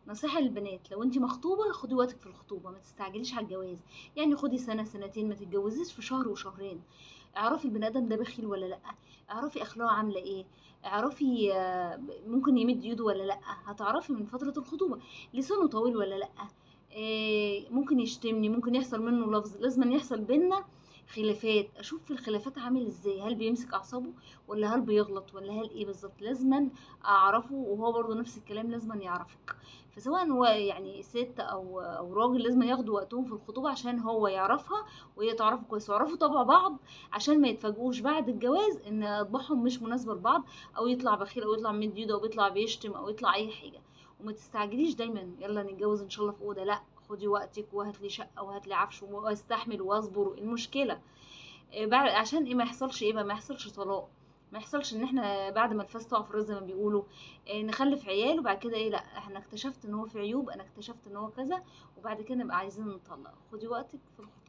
نصيحة للبنات، لو انت مخطوبة خدي وقتك في الخطوبة، ما تستعجليش على الجواز، يعني خدي سنة سنتين، ما تتجوزيش في شهر وشهرين. اعرفي البني ادم ده بخيل ولا لا، اعرفي اخلاقه عاملة ايه، اعرفي ممكن يمد ايده ولا لا، هتعرفي من فترة الخطوبة. لسانه طويل ولا لا، ممكن يشتمني، ممكن يحصل منه لفظ، لازم يحصل بينا خلافات، اشوف في الخلافات عامل ازاي، هل بيمسك اعصابه ولا هل بيغلط ولا هل ايه بالظبط، لازما اعرفه، وهو برضه نفس الكلام لازما يعرفك. فسواء هو يعني ست او راجل لازم ياخدوا وقتهم في الخطوبة عشان هو يعرفها وهي تعرفه كويس، ويعرفوا طبع بعض عشان ما يتفاجئوش بعد الجواز ان اطباعهم مش مناسبة لبعض، او يطلع بخيل او يطلع مد ايده او بيطلع بيشتم او يطلع اي حاجة. وما تستعجليش دايما يلا نتجوز ان شاء الله في اوضة، لا خدي وقتك وهات لي شقه وهات لي عفش واستحمل واصبر. المشكلة بعد عشان ايه ما يحصلش ايه بقى، ما يحصلش طلاق، ما يحصلش ان احنا بعد ما الفاس تقع في الراس زي ما بيقولوا، نخلف عيال وبعد كده ايه، لا احنا اكتشفت ان هو في عيوب، انا اكتشفت ان هو كذا، وبعد كده نبقى عايزين نطلق. خدي وقتك في الخطوبة.